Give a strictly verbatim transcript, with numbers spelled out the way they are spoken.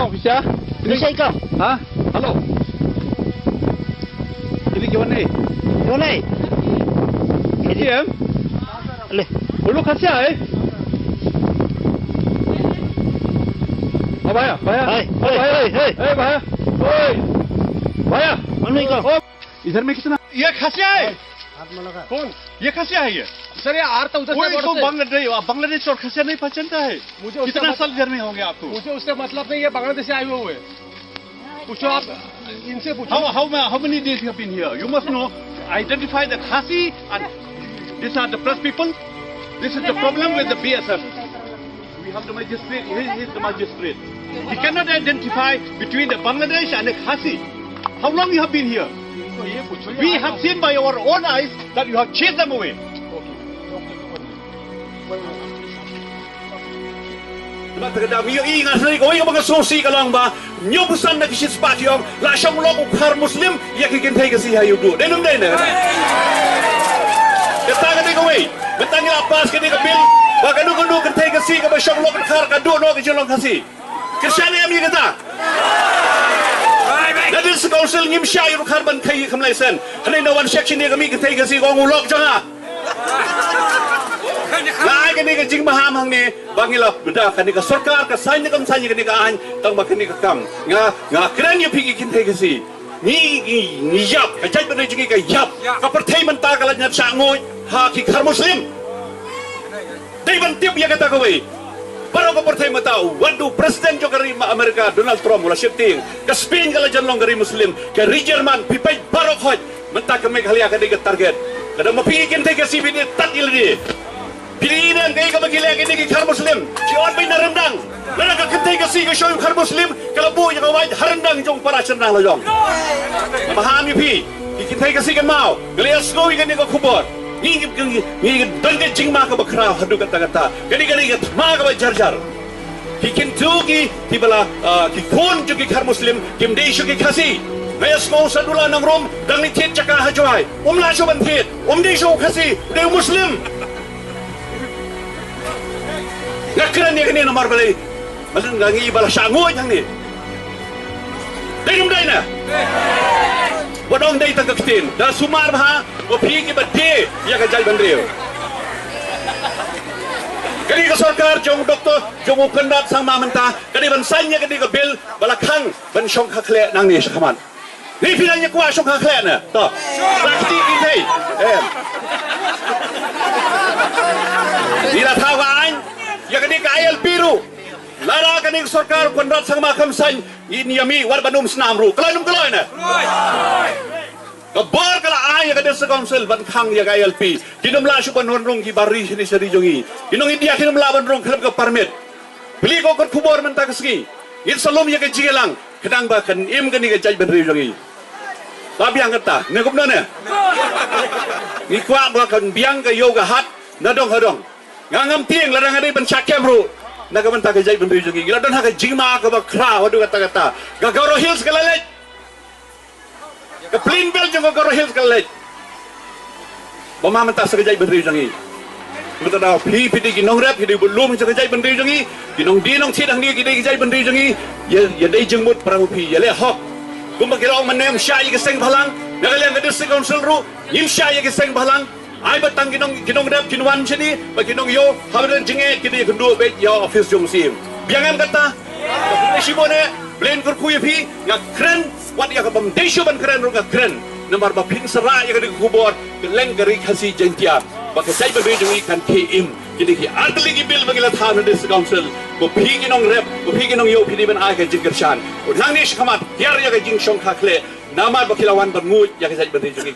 Officer? Ini saya kau. Ha? Halo. Ini gimana nih? Gimana nih? Ini em? Le. Ulu kasih eh? Oh, भैया, भैया। Hai, hai, hai, hai। ए, भैया। ओए। भैया। Mana kau? ओ, इधर में कितना? ये खसिया है। हाथ में लगा। कौन? ये खसिया है ये। सर, ये आ रहा था उधर से कोई border तो से। बांग्लादेश, बांग्लादेश और खसिया नहीं पहचानता है। मुझे उससे कितना मत-, साल इधर में हो गया आपको? मुझे उससे मतलब नहीं, ये बांग्लादेश से आए हुए हैं। पूछो आप, इनसे पूछो। How, how ma-, how many days you have been here? You must know, identify the Khasi and these are the press people. This is the problem with the B S F. We have the magistrate, he is the magistrate. He cannot identify between the Bangladesh and the Khasi. How long you have been here? We have seen by our own eyes that you have chased them away. Namar kata ka daw ngi ïohi, nga sngew kawei kaba nga sngewsih ka long ba hynñiewphew san na ki shispah ki ong la shong lok u Khar Muslim ïa ki kynthei Khasi ha ïuh duh. Dei ne ym dei ne kata? Kata ka dei kawei. Mynta ngi la pass kane ka bill ba kano kano kynthei Khasi kaba shong lok u Khar ka duh noh ka jinglong Khasi. Kyrshan em ïa kata? Na District Council ngim shah ïa u Khar ban khein kham lei sien. Hynrei na one section ïa ka mih kynthei Khasi ka ong u lok jong nga. Nga ai kane ka jingmaham hangne ba ngi la bynta kane ka sorkar ka saiñ ne kam saiñ kane ka aiñ, tang ba kane ka kam. Nga, nga kren ïa phi ki kynthei Khasi. Ngi, ngi, ngi ïap, ka jaitbynriew jong ngi ka ïap. Ka pyrthei mynta ka la ñiad shah nguid ha ki Khar Muslim. Dei ban tip ïa kata kawei. Baroh ka pyrthei mynta, wat u President jong ka ri America, Donald Trump, u la sheptieng. Ka Spain ka la jan long ka ri Muslim, ka ri German, phi peit baroh khoit. Mynta ka Meghalaya ka dei ka target. Ka dang ma phi ki kynthei Khasi phi dei tad ïa lade. Phi dei ne em kaei kaba ki leh kine ki Khar Muslim. Ki ot beit na ryndang. Lada ka kynthei Khasi ka shong Khar Muslim ka la buh ïa ka wait ha ryndang jong para shynrang la jong. Nga maham ïa phi ki kynthei Khasi kynmaw. Nga la ïa sngew ïa kane ka khubor. Ngi, ngi, ngi, ngi don ka jingma kaba khraw haduh katta katta. Kane ka dei ka thma kaba jar jar. Ki kyntu ki, ki ba la, ah, ki khun jong ki Khar Muslim kim dei shuh ki Khasi. Nga ïa sngew Sadula Nongrum dang leit thied jaka ha Jowai. Um lah shuh ban thied. Um dei shuh u Khasi, u dei u Muslim. Nga kren ïa kane namar balei? Madan nga ngi ba la shah nguid hangne. Dei ne ym dei ne? Wat ong dei tang ka ktien. Da sumar bha, ko phi kiba die ïa ka jaitbynriew. Kane ka sorkar jong Doktor, jong u Conrad Sangma mynta ka dei ban saiñ ïa kane ka bill ba la khang ban shongkha khleh nangne shakhmat. Ngi phi nang ïa kwah shongkha khleh ne? To. Plastik ki thei. Em. Ngi la thaw ka aiñ ïa kane ka I L P ruh. Lada kane ka sorkar Conrad Sangma kam saiñ, ngin ïa mih wat ban um snam ruh. Kloi ne ym kloi ne? Ka bor ka la ai ïa ka District Council ban khang ïa ka I L P. Kin ym lah shuh ban wan rung ki bar ri shane sha ri jong ngi. Ki nong India kin ym lah ban rung khlem ka permit. Plie ko kot khubor mynta ka sngi. Ngin sa lum ïa ka jingïalang khnang ba kan im kane ka jaitbynriew jong ngi. Ba biang kata ne kumno ne? Ngi kwah ba kan biang ka ïew ka hat na dong ha dong. Nga ngam tieng lada nga dei ban shah kem ruh na ka bynta ka jaitbynriew jong ngi. Ngi la don ha ka jingma kaba khraw haduh katta katta. Ka Garo Hills ka la leit. Ka Plain Belt jong ka Garo Hills ka la leit. Ba ma mynta sa ka jaitbynriew jong ngi. Mynta da phi phi dei ki nongrep, phi dei bad lum jong ka jaitbynriew jong ngi. Ki nongdie nongthied hangne ki dei ki jaitbynriew jong ngi. Ïa, ïa dei jingmut para u phi, ïa leh hok. Kumba ki la ong mynne ym shah ïa ki seng bhalang na ka liang ka District Council ruh. Ngim shah ïa ki seng bhalang. Ai ba tang ki nong, ki nongrep kin wan shane ba ki nongïoh haba don jingeh ki dei kynduh beit ïa office jong u Syiem. Biang em kata? Ka phi shibun eh, Blei un kyrkhu ïa phi. Nga kren wat ïa kaba ym dei shuh ban kren ruh nga kren. Namar ba phin sa rah ïa kane ka khubor kylleng ka ri Khasi Jaiñtia ba ka jaitbynriew jong ngi kan khie im. Kine ki artylli ki bill ba ngi la thaw na District Council. Ko phi ki nongrep, ko phi ki nongïoh phi dei ban ai ka jingkyrshan. Ko nangne shakhmat hiar ïa ka jingshongkha khleh. Namar ba ki la wan ban nguid ïa ka jaitbynriew jong ngi.